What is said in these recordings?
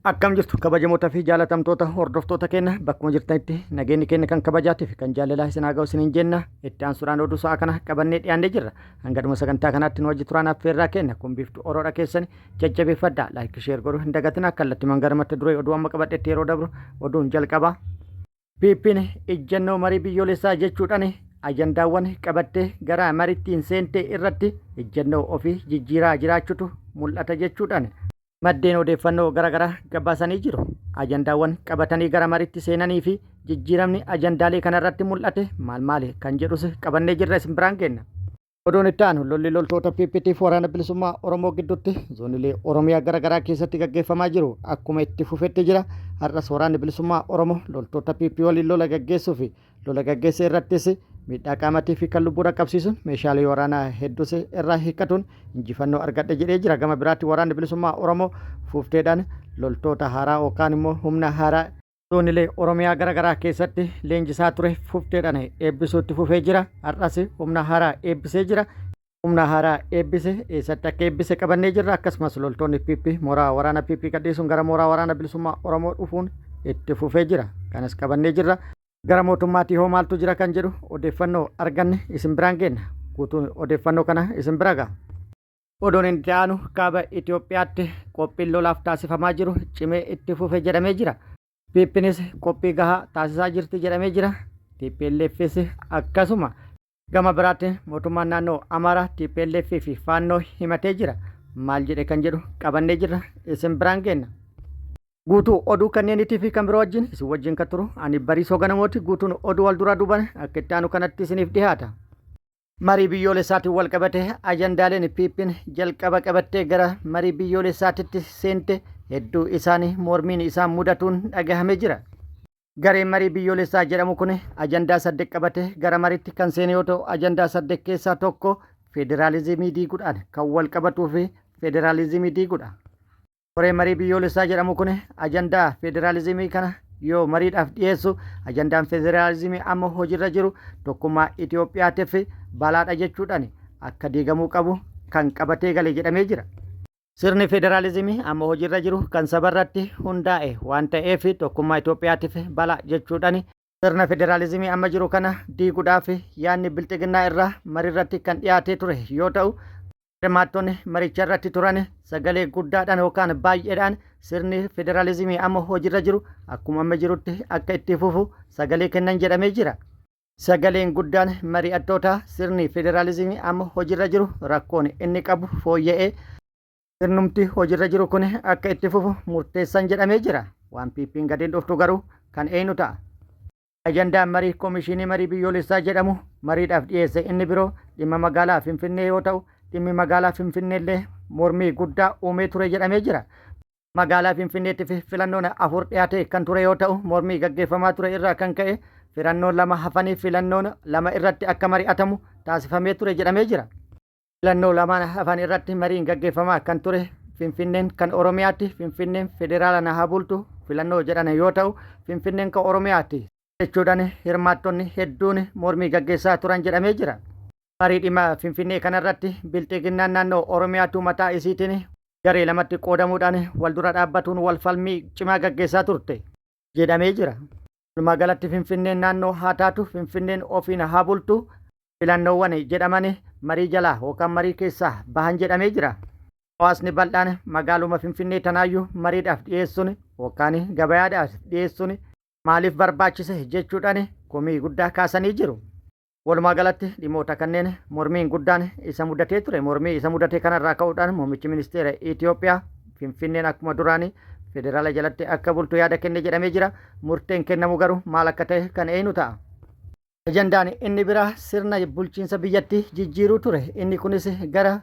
Akkam jirtu kabajamoota fi jaalatamtoota hordoftoota keenya bakkuma jirtanitti nageenyi keenya kan kabajaatii fi kan jaalalaa isin haa ga'u isiniin jenna. Itti aansuudhaan oduu sa'a kana qabannee dhiyaannee jirra. Hanga dhuma sagantaa kanaatti nu wajji turaan affeerraa keenya kun biiftuu oroodha keessani jajjabeeffadhaa. Laayik sheer godhuu hin dagatinaa. Kallattiimaan gara mata duree oduu amma qabadhetti yeroo dabru oduun jalqaba. PPn ijjannoo marii biyyoolessaa jechuudhaan ajandaawwan qabattee gara marittiin seente irratti ijjannoo ofii jijjiiraa jiraachutu mul'ata jechuudhaan maddeen odeeffannoo gara garaa gabaasanii jiru. Ajandaawwan qabatanii gara maritti seenanii fi jijjiiramni ajandaalee kanarratti mul'ate maal maali kan jedhus qabannee jirra isin biraan geenna. Oduun itti aanu lolli loltoota PPTf waraana bilisummaa Oromoo gidduutti zoonilee Oromiyaa gara garaa keessatti gaggeeffamaa jiru akkuma itti fufetti jira. Har'as waraanni bilisummaa Oromoo loltoota PP waliin lola gaggeessuu fi Lola gaggeesse irrattis miidhaa qaamatii fi kan lubbuu dhaqqabsiisuun meeshaalee waraanaa hedduus irraa hiikkatuun injifannoo argadhe jedhee jira. Gama biraatti waraanni bilisummaa Oromoo fuufteedhaan loltoota haaraa yookaan immoo humna haaraa zoonilee Oromiyaa gara garaa keessatti leenjisaa ture fuufteedhaan eebbisuutti fufee jira. Har'as humna haaraa eebbisee jira. Humna haaraa eebbise eessatti akka eebbise qabannee jirra. Akkasumas loltoonni PP mooraa waraana PP gadhiisuun gara mooraa waraana bilisummaa Oromoo dhufuun itti fufee jira. Kanas qabannee jirra. Gara mootummaatii hoo maaltu jira kan jedhu odeeffannoo arganne isin biraan geenna. Guutuun odeeffannoo kana isin bira ga'a. Oduun inni aanu kaaba Itoophiyaatti qophiin lolaaf taasifamaa jiru cimee itti fufe jedhamee jira. PPnis qophii gahaa taasisaa jirti jedhamee jira. TPLFs akkasuma. Gama biraatiin mootummaan naannoo Amaaraa tplf fi Faannoo himatee jira. Maal jedhe kan jedhu qabannee jirra isin biraan geenna. Guutuu oduu kanneeniitii fi kan biroo wajjin isin wajjin kan turu ani Bariisoo Ganamooti. Guutuun oduu wal duraa duubaan akka itti aanu kanatti isiniif dhihaata. Marii biyyoolessaatiin wal qabate ajandaaleen PPn jalqaba qabattee gara marii biyyoolessaatitti seente hedduu isaanii mormiin isaan mudatuun dhagahame jira. Gareen marii biyyoolessaa jedhamu kun ajandaa saddet qabatee gara mariitti kan seene yoo ta'u, ajandaa saddet keessaa tokko federaalizimii diiguudhaan kan wal qabatuu fi federaalizimii diiguudha. Koreen marii biyyoolessaa jedhamu kun ajandaa federaalizimii kana yoo mariidhaaf dhiyeessu, ajandaan federaalizimii amma hojiirra jiru tokkummaa Itoophiyaatiif balaadha jechuudhaan akka diigamuu qabu kan qabatee gale jedhamee jira. Sirni federaalizimii amma hojiirra jiru kan sabarratti hundaa'e waan ta'eef tokkummaa Itoophiyaatiif balaa jechuudhaan sirna federaalizimii amma jiru kana diiguudhaaf yaadni bilxiginnaa irraa mariirratti kan dhiyaatee ture yoo ta'u, hirmaattonni maricha irratti turan sagalee guddaadhaan yookaan baay'eedhaan sirni federaalizimii amma hojiirra jiru akkuma amma jirutti akka itti fufu sagalee kennan jedhamee jira. Sagaleen guddaan mari'attootaa sirni federaalizimii amma hojiirra jiru rakkoon inni qabu fooyya'ee sirnumti hojiirra jiru kun akka itti fufu murteessan jedhamee jira. Waan PPn gadiin dhuftu garuu kan eenyu ta'a? Ajandaan marii Komishinii Marii Biyyoolessaa jedhamu mariidhaaf dhiyeesse inni biroo dhimma magaalaa Finfinnee yoo ta'u, dhimmi magaalaa Finfinneellee mormii guddaa uumee ture jedhamee jira. Magaalaa Finfinneetti fi filannoon 4 dhiyaatee kan ture yoo ta'u, mormii gaggeeffamaa ture irraa kan ka'e firannoon 2 hafanii filannoon 2 irratti akka mari'atamu taasifamee ture jedhamee jira. Filannoo lamaan hafan irratti mariin gaggeeffamaa kan ture Finfinneen kan Oromiyaatti, Finfinneen federaala na haa bultu filannoo jedhan yoo ta'u, Finfinneen kan Oromiyaatti jechuudhaan hirmaattonni hedduun mormii gaggeessaa turan jedhamee jira. Marii dhimma Finfinnee kanarratti Bilxiginnaan naannoo Oromiyaatu mataa isiitiin garee lamatti qoodamuudhaan wal dura dhaabbatuun wal falmii cimaa gaggeessaa turte jedhamee jira. Walumaa galatti Finfinneen naannoo haa taatu, Finfinneen ofiin haa bultu filannoowwan jedhaman marii jalaa yookaan marii keessaa bahan jedhamee jira. Hawaasni bal'aan magaaluma Finfinnee tanaayyuu mariidhaaf dhiyeessuun yookaan gabayaadhaaf dhiyeessuun maaliif barbaachise jechuudhaan komii guddaa kaasanii jiru. Walumaa galatti dhimmoota kanneen mormiin guddaan isa mudatee ture. Mormii isa mudate kanarraa ka'uudhaan muummichi ministeera Itoophiyaa Finfinneen akkuma duraanii federaala jalatti akka bultu yaada kenne jedhamee jira. Murteen kennamu garuu maal akka ta'e kan eeynu ta'a. Ajandaan inni biraa sirna bulchiinsa biyyattii jijjiiruu ture. Inni kunis gara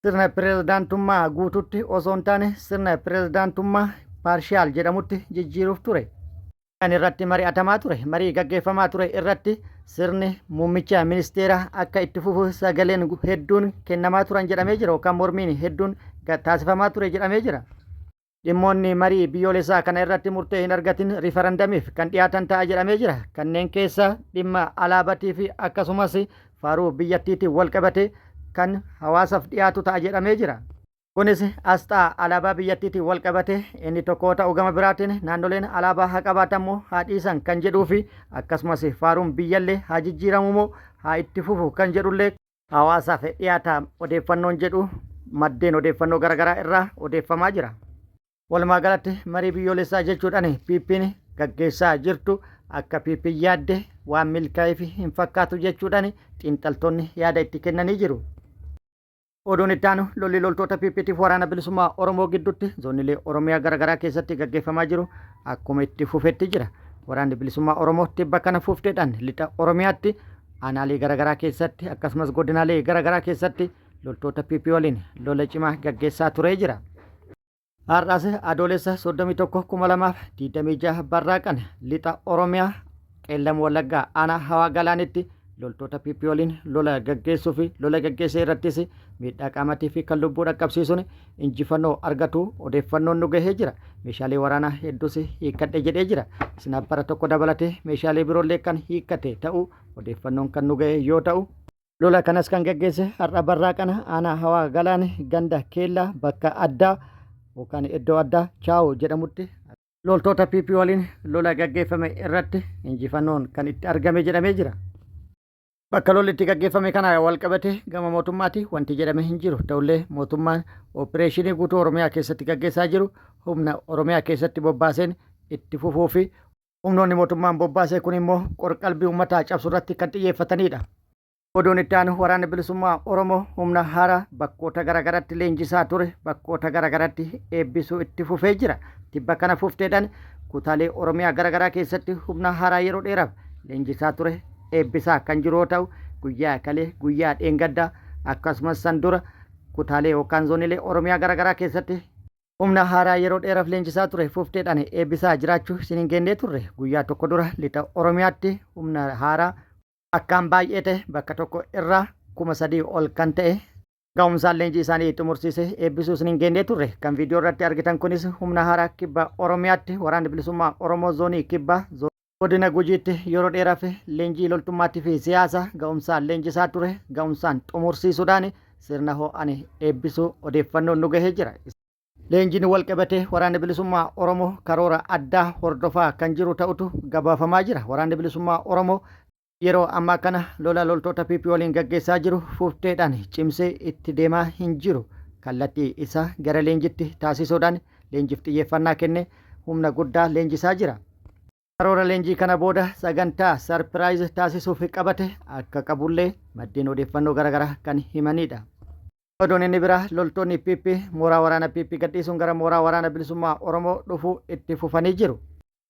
sirna pirezidaantummaa guutuutti osoo hin taane sirna pirezidaantummaa paarshiyaal jedhamutti jijjiiruuf ture. Kan irratti mari'atamaa ture. Marii gaggeeffamaa ture irratti sirni muummicha ministeera akka itti fufu sagaleen hedduun kennamaa turan jedhamee jira yookaan mormiin hedduun taasifamaa ture jedhamee jira. Dhimmoonni marii biyyoolessaa kana irratti murtee hin argatin riifarandamiif kan dhiyaatan ta'a jedhamee jira. Kanneen keessa dhimma alaabatii fi akkasumas faaruu biyyattiitiin wal qabate kan hawaasaaf dhiyaatu ta'a jedhamee jira. Kunis asxaa alaabaa biyyattiitiin wal qabate inni tokko ta'u gama biraatiin naannoleen alaabaa haa qabaatan moo haa dhiisan kan jedhuu fi akkasumas faaruun biyyallee haa jijjiiramu moo haa itti fufu kan jedhullee hawaasaaf dhiyaata odeeffannoon jedhu maddeen odeeffannoo garaagaraa irraa odeeffamaa jira. Walumaa galatti marii biyyoolessaa jechuudhaan PPn gaggeessaa jirtu akka PP yaadde waan milkaa'eef hin fakkaatu jechuudhaan xiinxaltoonni yaada itti kennanii jiru. Oduun itti aanu lolli loltoota PPtiif waraana bilisummaa Oromoo gidduutti zoonilee Oromiyaa garaagaraa keessatti gaggeeffamaa jiru akkuma itti fufetti jira. Waraanni bilisummaa Oromoo tibba kana fufteedhaan lixa Oromiyaatti aanaalee garaagaraa keessatti akkasumas godinaalee garaagaraa keessatti loltoota PP waliin lola cimaa gaggeessaa turee jira. Har'as Adoolessa 31, 2026 barraaqan lixa Oromiyaa Qeellam Wallaggaa aanaa Hawaa Galaanitti loltoota PP waliin lola gaggeessuu fi lola gaggeesse irrattis miidhaa qaamatii fi kan lubbuu dhaqqabsiisuun injifannoo argatu odeeffannoon nu gahee jira. Meeshaalee waraanaa hedduus hiikkadhe jedhee jira. Isnaappara tokko dabalatee meeshaalee biroollee kan hiikkate ta'uu odeeffannoon kan nu gahe yoo ta'u, Lola kanas kan gaggeesse har'a barraaqana aanaa Hawaa Galaan ganda Keellaa bakka addaa yookaan iddoo addaa Chaawo jedhamutti loltoota PP waliin lola gaggeeffame irratti injifannoon kan itti argame jedhamee jira. Bakka lolli itti gaggeeffame kana wal qabate gama mootummaati wanti jedhame hin jiru. Ta'ullee mootummaan opereeshinii guutuu Oromiyaa keessatti gaggeessaa jiru humna Oromiyaa keessatti bobbaaseen itti fufuu fi humnoonni mootummaan bobbaase kun immoo qorqalbii uummataa cabsu irratti kan xiyyeeffatanidha. Oduun itti aanu waraanni bilisummaa Oromoo humna haaraa bakkoota garaagaraatti leenjisaa ture bakkoota garaagaraatti eebbisuu itti fufee jira. Tibba kana fufteedhaan kutaalee Oromiyaa garaagaraa keessatti humna haaraa yeroo dheeraaf leenjisaa ture eebbisaa kan jiru yoo ta'u guyyaa kalee guyyaa dheengaddaa akkasumas san dura kutaalee yookaan zoonilee Oromiyaa garaagaraa keessatti humna haaraa yeroo dheeraaf leenjisaa ture fufteedhaan eebbisaa jiraachuu isin hin geennee turre. Guyyaa tokko dura lixa Oromiyaatti humna haaraa akkaan baay'ee ta'e bakka tokko irraa 3000 ol kan ta'e ga'umsaan leenjii isaanii xumursiise eebbisuu isin hin geennee turre. Kan viidiyoo irratti argitan kunis humna haaraa kibba Oromiyaatti waraanni bilisummaa Oromoo zoonii kibbaa godina Gujiitti yeroo dheeraaf leenjii loltummaatti fi siyaasa ga'umsaan leenjisaa ture ga'umsaan xumursiisuudhaan sirna ho'aan eebbisuu odeeffannoon nu gahee jira. Leenjiin wal qabatee waraanni bilisummaa Oromoo karoora addaa hordofaa kan jiru ta'utu gabaafamaa jira. Waraanni bilisummaa Oromoo yeroo ammaa kana lola loltoota PP waliin gaggeessaa jiru fufteedhaan cimsee itti deemaa hin jiru. Kallattii isaa gara leenjitti taasisuudhaan leenjiif xiyyeeffannaa kennee humna guddaa leenjisaa jira. Karoora leenjii kana booda sagantaa surprise taasisuuf qabate akka qabullee maddeen odeeffannoo garaagaraa kan himanidha. Oduun inni biraa loltoonni PP mooraa waraana PP gadhiisuun gara mooraa waraana bilisummaa Oromoo dhufuu itti fufanii jiru.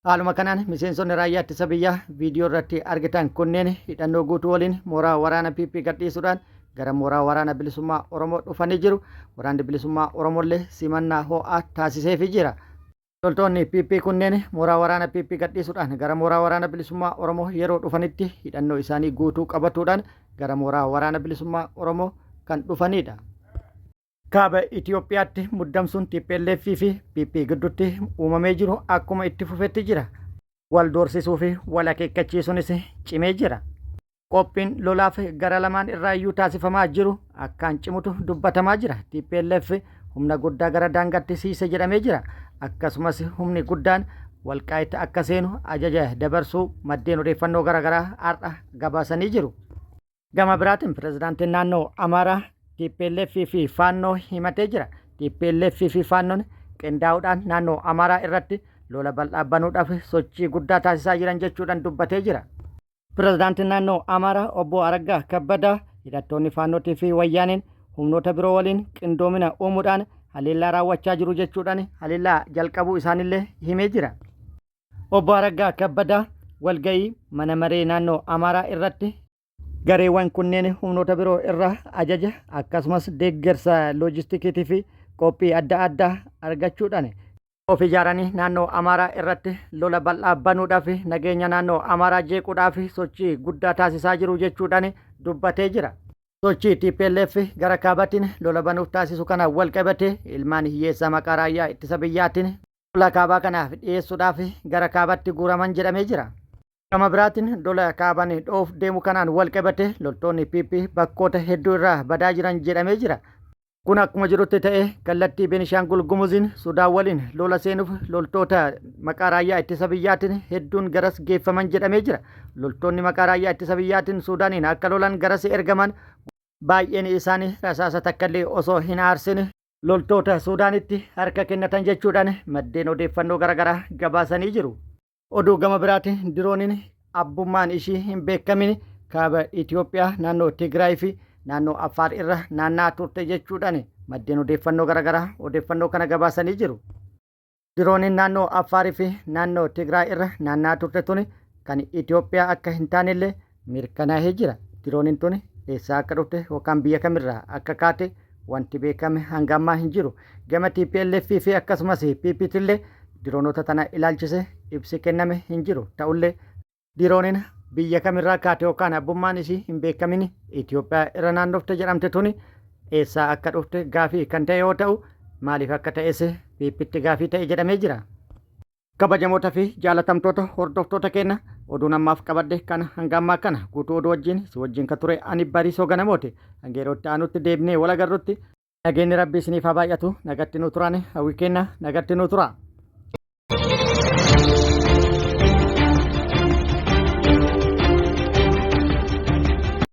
Haaluma kanaan miseensonni raayyaa ittisa biyyaa viidiyoo irratti argitan kunneen hidhannoo guutuu waliin mooraa waraana PP gadhiisuudhaan gara mooraa waraana bilisummaa Oromoo dhufanii jiru. Waraanni bilisummaa Oromollee simannaa ho'aa taasiseefii jira. Loltoonni PP kunneen mooraa waraana PP gadhiisuudhaan gara mooraa waraana bilisummaa Oromoo yeroo dhufanitti hidhannoo isaanii guutuu qabatuudhaan gara mooraa waraana bilisummaa Oromoo kan dhufanidha. Kaaba Itoophiyaatti muddamsuun TPLF fi PP gidduutti uumamee jiru akkuma itti fufetti jira. Wal doorsisuu fi wal akeekkachiisuunis cimee jira. Qophiin lolaaf gara lamaan irraayyuu taasifamaa jiru akkaan cimutu dubbatamaa jira. TPLF humna guddaa gara daangaatti siise jedhamee jira. Akkasumas humni guddaan Walqaayit akka seenu ajaja dabarsuu maddeen odeeffannoo garaagaraa har'a gabaasanii jiru. Gama biraatiin pirezidaantiin naannoo Amaaraa TPLF fi Faannoo himatee jira. TPLF fi Faannoon qindaa'uudhaan naannoo Amaaraa irratti lola bal'aa banuudhaaf sochii guddaa taasisaa jiran jechuudhaan dubbatee jira. Pirezidaantiin naannoo Amaaraa obbo Araggaa Kabbadaa hidhattoonni Faannootii fi Wayyaaneen humnoota biroo waliin qindoomina uumuudhaan haleellaa raawwachaa jiru jechuudhaan haleellaa jalqabuu isaanillee himee jira. Obbo Araggaa Kabbadaa walga'ii mana maree naannoo Amaaraa irratti gareewwan kunneen humnoota biroo irraa ajaja akkasumas deeggarsa loojistikiitii fi qophii adda addaa argachuudhaan of ijaaranii naannoo Amaaraa irratti lola bal'aa banuudhaaf nageenya naannoo Amaaraa jeequudhaaf sochii guddaa taasisaa jiru jechuudhaan dubbatee jira. Sochii TPLF gara kaabatiin lola banuuf taasisu kana wal qabatee ilmaan hiyyeessaa maqaa raayyaa ittisa biyyaatiin lola kaabaa kanaaf dhiyeessuudhaaf gara kaabatti guuraman jedhamee jira. Gama biraatiin lola kaaban dho'uuf deemu kanaan wal qabatee loltoonni PP bakkoota hedduu irraa badaa jiran jedhamee jira. Kun akkuma jirutti ta'ee kallattii Beenishaangul Gumuziin Sudaan waliin lola seenuuf loltoota maqaa raayyaa ittisa biyyaatiin hedduun garas geeffaman jedhamee jira. Loltoonni maqaa raayyaa ittisa biyyaatiin Sudaaniin akka lolan garas ergaman baay'een isaanii rasaasa takkallee osoo hin aarsin loltoota Sudaanitti harka kennatan jechuudhaan maddeen odeeffannoo garaagaraa gabaasanii jiru. Oduu gama biraatiin dirooniin abbummaan ishii hin beekamin kaaba Itoophiyaa naannoo Tigraay fi naannoo Affaar irra naanna'aa turte jechuudhaan maddeen odeeffannoo garaagaraa odeeffannoo kana gabaasanii jiru. Dirooniin naannoo Affaarii fi naannoo Tigraay irra naanna'aa turte tuni kan Itoophiyaa akka hin taanellee mirkanaa'ee jira. Dirooniin tuni eessaa akka dhufte yookaan biyya kamirraa akka kaate wanti beekame hanga ammaa hin jiru. Gama TPLF fi akkasumas PPT illee diroonota tana ilaalchise ibsi kenname hin jiru. Ta'ullee dirooniin biyya kamirraa kaate yookaan abbummaan isii hin beekamin Itoophiyaa irra naannofte jedhamte tuni eessaa akka dhufte gaafii kan ta'e yoo ta'u maaliif akka ta'es PPtti gaafii ta'e jedhamee jira. Kabajamoota fi jaalatamtoota hordoftoota keenya oduun ammaaf qabadhe kana hanga ammaa kana guutuu oduu wajjin si wajjin ka ture ani Bariisoo Ganamooti. Hanga yeroo itti aanutti deebinee wal agarrutti nageenyi Rabbii isiniif haa baay'atu nagatti nu turaan hawwii keenya nagatti nu tura.